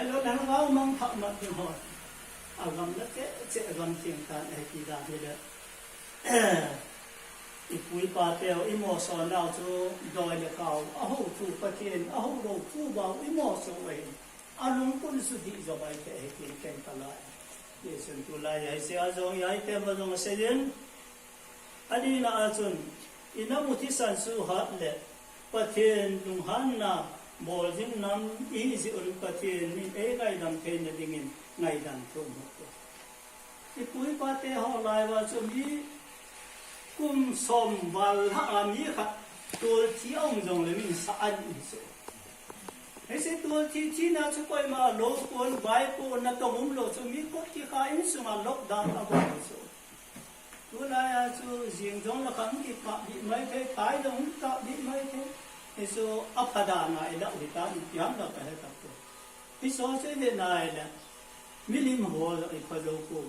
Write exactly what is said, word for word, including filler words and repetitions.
Lo nang lau mang thah mat ding ho. Agam la te che agam tiang tan ai ti da hi le. Ipu ipa te ho, imo so nau chu doi le kau, aho chu Pathen, aho lo chu bau, imo so ai. Alung pun su di jo bai te ai ti ken ta lai. Yesun tu lai ai se a jong ai te ma jong se yin. Adina a chun, i namu thisan suhat le, Pathen lunghanna bol jing nam i hi jeh un Pathen in ei ngaidam theina dingin ngaidam thu mu te. Ipu ipa te ho lai uva chu mi kum som val lha a mi khat tol thi a um jong le min sa an in se. Hei se tol thi thina chu koima lo kon vai po na tong um lo chu mi kot ki kha in sunga lockdown a bol chu. Tulai a chu jing jong la khang ki kap di mai thei, thai jong kap di mai thei. Hichu a pha dan a i dah u hi ta, i pian la ka he tak tu. Hichu chu i ve nai le, milim ho la i pha jo ko.